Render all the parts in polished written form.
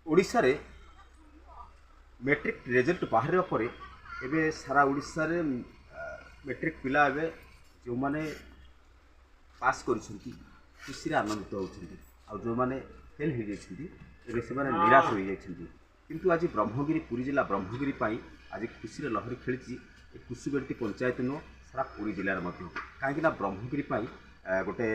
ଓଡ଼ିଶାରେ matric result ବାହାରିବା ପରେ ଏବେ ସାରା ଓଡ଼ିଶାରେ ମେଟ୍ରିକ୍ ପିଲା ଏବେ ଯେଉଁମାନେ ପାସ୍ କରିଛନ୍ତି, ଖୁସିରେ ଆନନ୍ଦିତ ହେଉଛନ୍ତି ଆଉ ଯେଉଁମାନେ ଫେଲ୍ ହୋଇଯାଇଛନ୍ତି, ଏବେ ସେମାନେ ନିରାଶ ହୋଇଯାଇଛନ୍ତି। କିନ୍ତୁ ଆଜି ବ୍ରହ୍ମଗିରି, ପୁରୀ ଜିଲ୍ଲା ବ୍ରହ୍ମଗିରି ପାଇଁ ଆଜି ଖୁସିର ଲହରୀ ଖେଳିଛି। ଏ କୁସୁବେଣ୍ଟି ପଞ୍ଚାୟତ ନୁହଁ, ସାରା ପୁରୀ ଜିଲ୍ଲାରେ ମଧ୍ୟ। କାହିଁକିନା ବ୍ରହ୍ମଗିରି ପାଇଁ ଗୋଟେ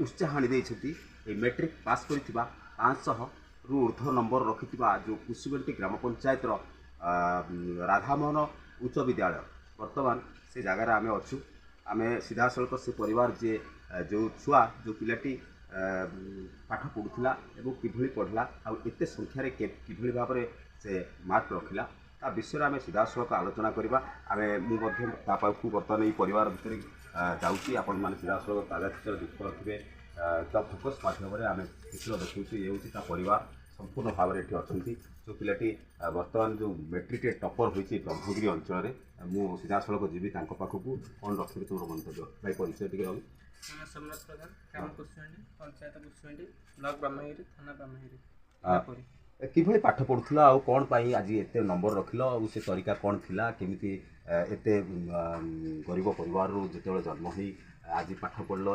ଉତ୍ସାହ ଆଣି ଦେଇଛନ୍ତି ଏଇ ମେଟ୍ରିକ୍ ପାସ୍ କରିଥିବା, 500ରୁ ଉର୍ଦ୍ଧ୍ୱ ନମ୍ବର ରଖିଥିବା ଯେଉଁ କୁସୁବେଣ୍ଟି ଗ୍ରାମ ପଞ୍ଚାୟତର ରାଧାମୋହନ ଉଚ୍ଚ ବିଦ୍ୟାଳୟ। ବର୍ତ୍ତମାନ ସେ ଜାଗାରେ ଆମେ ଅଛୁ। ଆମେ ସିଧାସଳଖ ସେ ପରିବାର, ଯିଏ ଯେଉଁ ଛୁଆ, ଯେଉଁ ପିଲାଟି ପାଠ ପଢ଼ୁଥିଲା ଏବଂ କିଭଳି ପଢ଼ିଲା ଆଉ ଏତେ ସଂଖ୍ୟାରେ କିଭଳି ଭାବରେ ସେ ମାର୍କ ରଖିଲା, ତା ବିଷୟରେ ଆମେ ସିଧାସଳଖ ଆଲୋଚନା କରିବା। ମୁଁ ମଧ୍ୟ ତା ପାଖକୁ ବର୍ତ୍ତମାନ ଏଇ ପରିବାର ଭିତରେ ଯାଉଛି। ଆପଣମାନେ ସିଧାସଳଖ ତାଜା ଚିତ୍ର ଦେଖିପାରୁଥିବେ। ଦ ଫୋକସ୍ ମାଧ୍ୟମରେ ଆମେ ଚିତ୍ର ଦେଖାଉଛୁ। ଇଏ ହେଉଛି ତା ପରିବାର, ସମ୍ପୂର୍ଣ୍ଣ ଭାବରେ ଏଠି ଅଛନ୍ତି। ଯେଉଁ ପିଲାଟି ବର୍ତ୍ତମାନ ଯେଉଁ ମେଟ୍ରିକ୍ରେ ଟପର୍ ହୋଇଛି ବ୍ରହ୍ମଗିରି ଅଞ୍ଚଳରେ, ମୁଁ ସିଧାସଳଖ ଯିବି ତାଙ୍କ ପାଖକୁ। କ'ଣ ରଖିବେ ତୁମର ମନ୍ତବ୍ୟ? ଭାଇ, ପରିଚୟ ଟିକେ ରହୁ। ସୋମନାଥ ପ୍ରଧାନ, ଗ୍ରାମ କୁସୁମେଣ୍ଡି, ପଞ୍ଚାୟତ କୁସୁମେଣ୍ଡି, ବ୍ଲକ ବ୍ରହ୍ମଗିରି, ଥାନା ବ୍ରହ୍ମଗିରି। ପୁରୀ। କିଭଳି ପାଠ ପଢ଼ୁଥିଲା ଆଉ କ'ଣ ପାଇଁ ଆଜି ଏତେ ନମ୍ବର ରଖିଲ ଆଉ ସେ ତରିକା କ'ଣ ଥିଲା? କେମିତି ଏତେ ଗରିବ ପରିବାରରୁ ଯେତେବେଳେ ଜନ୍ମ ହେଇ ଆଜି ପାଠ ପଢ଼ିଲ,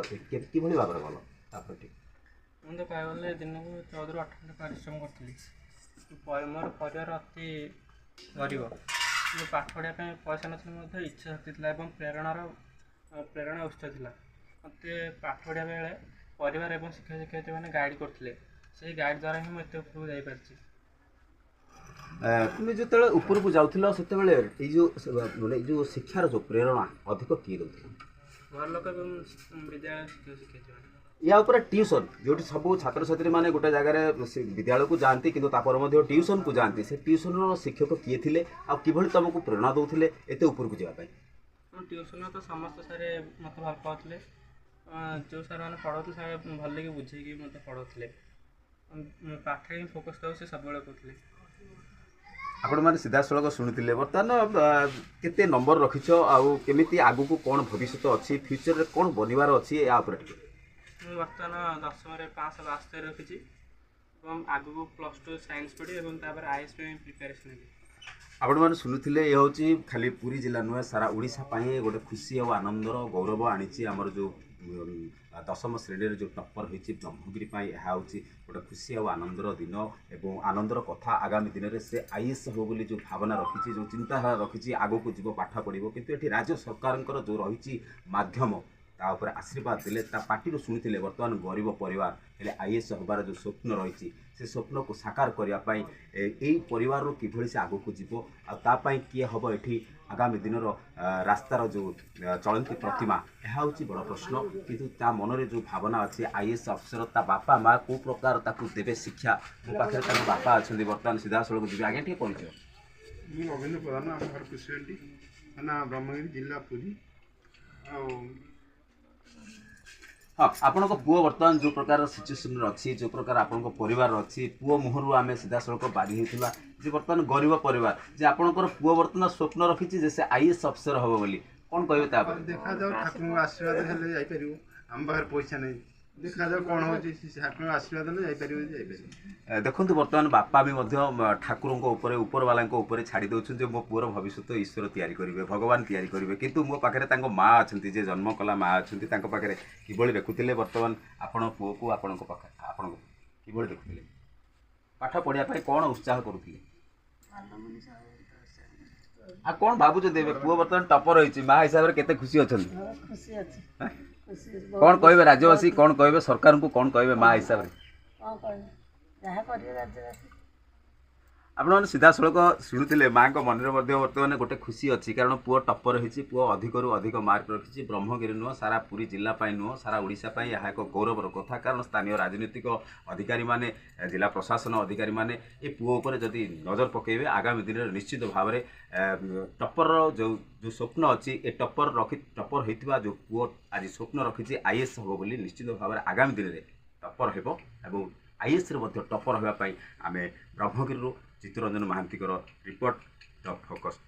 କିଭଳି ଭାବରେ ଗଲ ତାପରେ ଟିକେ? ମୁଁ ତ କହିବାକୁ ଗଲେ ଦିନକୁ 14ରୁ 8 ଘଣ୍ଟା ପରିଶ୍ରମ କରୁଥିଲି। ମୋର ପରିବାର ଅତି ଗରିବ, କିନ୍ତୁ ପାଠ ପଢ଼ିବା ପାଇଁ ପଇସା ନଥିଲେ ମଧ୍ୟ ଇଚ୍ଛା ଶକ୍ତି ଥିଲା ଏବଂ ପ୍ରେରଣା ଉତ୍ସ ଥିଲା। ମୋତେ ପାଠ ପଢ଼ିବା ବେଳେ ପରିବାର ଏବଂ ଶିକ୍ଷକ ଶିକ୍ଷୟିତ୍ରୀମାନେ ଗାଇଡ଼ କରୁଥିଲେ। ସେଇ ଗାଇଡ଼ ଦ୍ୱାରା ହିଁ ମୁଁ ଏତେ ଉପରକୁ ଯାଇପାରିଛି। ତୁମେ ଯେତେବେଳେ ଉପରକୁ ଯାଉଥିଲ, ସେତେବେଳେ ଏଇ ଯେଉଁ ମାନେ ଏଇ ଯେଉଁ ଶିକ୍ଷାର ଯେଉଁ ପ୍ରେରଣା ଅଧିକ କିଏ ଦେଉଥିଲା? ଘର ଲୋକ ଏବଂ ବିଦ୍ୟାଳୟ ଶିକ୍ଷକ ଶିକ୍ଷୟିତ୍ରୀମାନେ। ୟା ଉପରେ ଟ୍ୟୁସନ୍, ଯେଉଁଠି ସବୁ ଛାତ୍ରଛାତ୍ରୀମାନେ ଗୋଟେ ଜାଗାରେ ସେ ବିଦ୍ୟାଳୟକୁ ଯାଆନ୍ତି, କିନ୍ତୁ ତାପରେ ମଧ୍ୟ ଟ୍ୟୁସନ୍କୁ ଯାଆନ୍ତି, ସେ ଟ୍ୟୁସନ୍ର ଶିକ୍ଷକ କିଏ ଥିଲେ ଆଉ କିଭଳି ତୁମକୁ ପ୍ରେରଣା ଦେଉଥିଲେ ଏତେ ଉପରକୁ ଯିବା ପାଇଁ? ମୁଁ ଟ୍ୟୁସନ୍ରେ ତ ସମସ୍ତ ସାର୍ ମୋତେ ଭଲ ପାଉଥିଲେ। ଯେଉଁ ସାର୍ ମାନେ ପଢ଼ାଉଥିଲେ, ସାର୍ ଭଲକି ବୁଝେଇକି ମୋତେ ପଢ଼ାଉଥିଲେ। ପାଠରେ ହିଁ ଫୋକସ୍ ଦେବାକୁ ସେ ସବୁବେଳେ କହୁଥିଲେ। ଆପଣମାନେ ସିଧାସଳଖ ଶୁଣୁଥିଲେ। ବର୍ତ୍ତମାନ କେତେ ନମ୍ବର ରଖିଛ ଆଉ କେମିତି ଆଗକୁ କ'ଣ ଭବିଷ୍ୟତ ଅଛି, ଫ୍ୟୁଚରରେ କ'ଣ ବନିବାର ଅଛି, ୟା ଉପରେ ଟିକେ? ମୁଁ ବର୍ତ୍ତମାନ ଦଶମରେ 572 ରଖିଛି ଏବଂ ଆଗକୁ +2 ସାଇନ୍ସ ପଢ଼ିବି ଏବଂ ତାପରେ ଆଇଏଏସ୍ ପାଇଁ ପ୍ରିପାରେସନ୍ ହେବି। ଆପଣମାନେ ଶୁଣୁଥିଲେ, ଏ ହେଉଛି ଖାଲି ପୁରୀ ଜିଲ୍ଲା ନୁହେଁ, ସାରା ଓଡ଼ିଶା ପାଇଁ ଗୋଟେ ଖୁସି ଆଉ ଆନନ୍ଦର ଗୌରବ ଆଣିଛି। ଆମର ଯେଉଁ ଦଶମ ଶ୍ରେଣୀରେ ଯେଉଁ ଟପ୍ପର ହୋଇଛି, ବ୍ରହ୍ମଗିରି ପାଇଁ ଏହା ହେଉଛି ଗୋଟେ ଖୁସି ଆଉ ଆନନ୍ଦର ଦିନ ଏବଂ ଆନନ୍ଦର କଥା। ଆଗାମୀ ଦିନରେ ସେ ଆଇଏଏସ୍ ହେବ ବୋଲି ଯେଉଁ ଭାବନା ରଖିଛି, ଯେଉଁ ଚିନ୍ତାଧାରା ରଖିଛି, ଆଗକୁ ଯିବ, ପାଠ ପଢ଼ିବ। କିନ୍ତୁ ଏଠି ରାଜ୍ୟ ସରକାରଙ୍କର ଯେଉଁ ରହିଛି ମାଧ୍ୟମ, ତା ଉପରେ ଆଶୀର୍ବାଦ ଦେଲେ। ତା ପାଟିରୁ ଶୁଣିଥିଲେ, ବର୍ତ୍ତମାନ ଗରିବ ପରିବାର ହେଲେ ଆଇଏଏସ୍ ହେବାର ଯେଉଁ ସ୍ୱପ୍ନ ରହିଛି, ସେ ସ୍ୱପ୍ନକୁ ସାକାର କରିବା ପାଇଁ ଏଇ ପରିବାରରୁ କିଭଳି ସେ ଆଗକୁ ଯିବ ଆଉ ତା ପାଇଁ କିଏ ହେବ ଏଠି ଆଗାମୀ ଦିନର ରାସ୍ତାର ଯେଉଁ ଚଳନ୍ତି ପ୍ରତିମା, ଏହା ହେଉଛି ବଡ଼ ପ୍ରଶ୍ନ। କିନ୍ତୁ ତା ମନରେ ଯେଉଁ ଭାବନା ଅଛି ଆଇଏଏସ୍ ଅଫିସର, ତା ବାପା ମା କେଉଁ ପ୍ରକାର ତାକୁ ଦେବେ ଶିକ୍ଷା? ମୋ ପାଖରେ ତାଙ୍କ ବାପା ଅଛନ୍ତି, ବର୍ତ୍ତମାନ ସିଧାସଳଖ ଯିବେ। ଆଜ୍ଞା, ଟିକେ ପରିଚୟ। ମୁଁ ରବୀନ୍ଦ୍ର ପ୍ରଧାନ। ଆମ ଘର କୁଶୁଏଣ୍ଟି, ଥାନା ବ୍ରହ୍ମଗିରି, ଜିଲ୍ଲା ପୁରୀ। ଆଉ ହଁ, ଆପଣଙ୍କ ପୁଅ ବର୍ତ୍ତମାନ ଯେଉଁ ପ୍ରକାର ସିଚୁଏସନରେ ଅଛି, ଯେଉଁ ପ୍ରକାର ଆପଣଙ୍କ ପରିବାର ଅଛି, ପୁଅ ମୁହଁରୁ ଆମେ ସିଧାସଳଖ ବାରି ହେଇଥିଲା ଯେ ବର୍ତ୍ତମାନ ଗରିବ ପରିବାର, ଯେ ଆପଣଙ୍କର ପୁଅ ବର୍ତ୍ତମାନ ସ୍ୱପ୍ନ ରଖିଛି ଯେ ସେ ଆଇଏଏସ୍ ଅଫିସର ହେବ ବୋଲି, କ'ଣ କହିବେ ତାପରେ? ଦେଖାଯାଉ, ଠାକୁରଙ୍କ ଆଶୀର୍ବାଦ ହେଲେ ଯାଇପାରିବ। ଆମ ପାଖରେ ପଇସା ନାହିଁ। ଦେଖାଯାଉ କ'ଣ ହେଉଛି। ଠାକୁରଙ୍କ ଆଶୀର୍ବାଦ ହେଲେ ଯାଇପାରିବ, ଯାଇପାରିବ। ଦେଖନ୍ତୁ, ବର୍ତ୍ତମାନ ବାପା ବି ମଧ୍ୟ ଠାକୁରଙ୍କ ଉପରେ, ଉପରବାଲାଙ୍କ ଉପରେ ଛାଡ଼ି ଦେଉଛନ୍ତି ଯେ ମୋ ପୁଅର ଭବିଷ୍ୟତ ଈଶ୍ୱର ତିଆରି କରିବେ, ଭଗବାନ ତିଆରି କରିବେ। କିନ୍ତୁ ମୋ ପାଖରେ ତାଙ୍କ ମା ଅଛନ୍ତି, ଯେ ଜନ୍ମ କଲା ମା ଅଛନ୍ତି ତାଙ୍କ ପାଖରେ। କିଭଳି ଦେଖୁଥିଲେ ବର୍ତ୍ତମାନ ଆପଣ ପୁଅକୁ ଆପଣଙ୍କ ପାଖରେ, ଆପଣଙ୍କୁ କିଭଳି ଦେଖୁଥିଲେ? ପାଠ ପଢ଼ିବା ପାଇଁ କ'ଣ ଉତ୍ସାହ କରୁଥିଲେ ଆଉ କ'ଣ ଭାବୁଛନ୍ତି ଏବେ? ପୁଅ ବର୍ତ୍ତମାନ ଟପର ହେଇଛି, ମା ହିସାବରେ କେତେ ଖୁସି ଅଛନ୍ତି? ଖୁସି ଅଛି, ଖୁସି ଅଛି। କ'ଣ କହିବେ ରାଜ୍ୟବାସୀ, କ'ଣ କହିବେ ସରକାରଙ୍କୁ, କ'ଣ କହିବେ ମା ହିସାବରେ? କ'ଣ କହିବେ? ଯାହା କରିବେ ରାଜ୍ୟବାସୀ। ଆପଣମାନେ ସିଧାସଳଖ ଶୁଣୁଥିଲେ, ମାଆଙ୍କ ମନରେ ମଧ୍ୟ ବର୍ତ୍ତମାନ ଗୋଟେ ଖୁସି ଅଛି, କାରଣ ପୁଅ ଟପର ହେଇଛି, ପୁଅ ଅଧିକରୁ ଅଧିକ ମାର୍କ ରଖିଛି। ବ୍ରହ୍ମଗିରି ନୁହଁ, ସାରା ପୁରୀ ଜିଲ୍ଲା ପାଇଁ ନୁହଁ, ସାରା ଓଡ଼ିଶା ପାଇଁ ଏହା ଏକ ଗୌରବର କଥା। କାରଣ ସ୍ଥାନୀୟ ରାଜନୈତିକ ଅଧିକାରୀମାନେ, ଜିଲ୍ଲା ପ୍ରଶାସନ ଅଧିକାରୀମାନେ ଏ ପୁଅ ଉପରେ ଯଦି ନଜର ପକାଇବେ, ଆଗାମୀ ଦିନରେ ନିଶ୍ଚିତ ଭାବରେ ଟପରର ଯେଉଁ ଯେଉଁ ସ୍ୱପ୍ନ ଅଛି, ଏ ଟପର ହେଇଥିବା ଯେଉଁ ପୁଅ ଆଜି ସ୍ୱପ୍ନ ରଖିଛି ଆଇଏଏସ୍ ହେବ ବୋଲି, ନିଶ୍ଚିତ ଭାବରେ ଆଗାମୀ ଦିନରେ ଟପର ହେବ ଏବଂ ଆଇଏଏସ୍ରେ ମଧ୍ୟ ଟପର ହେବା ପାଇଁ ଆମେ ବ୍ରହ୍ମଗିରିରୁ ଚିତ୍ତରଞ୍ଜନ ମହାନ୍ତିଙ୍କର ରିପୋର୍ଟ, the focus.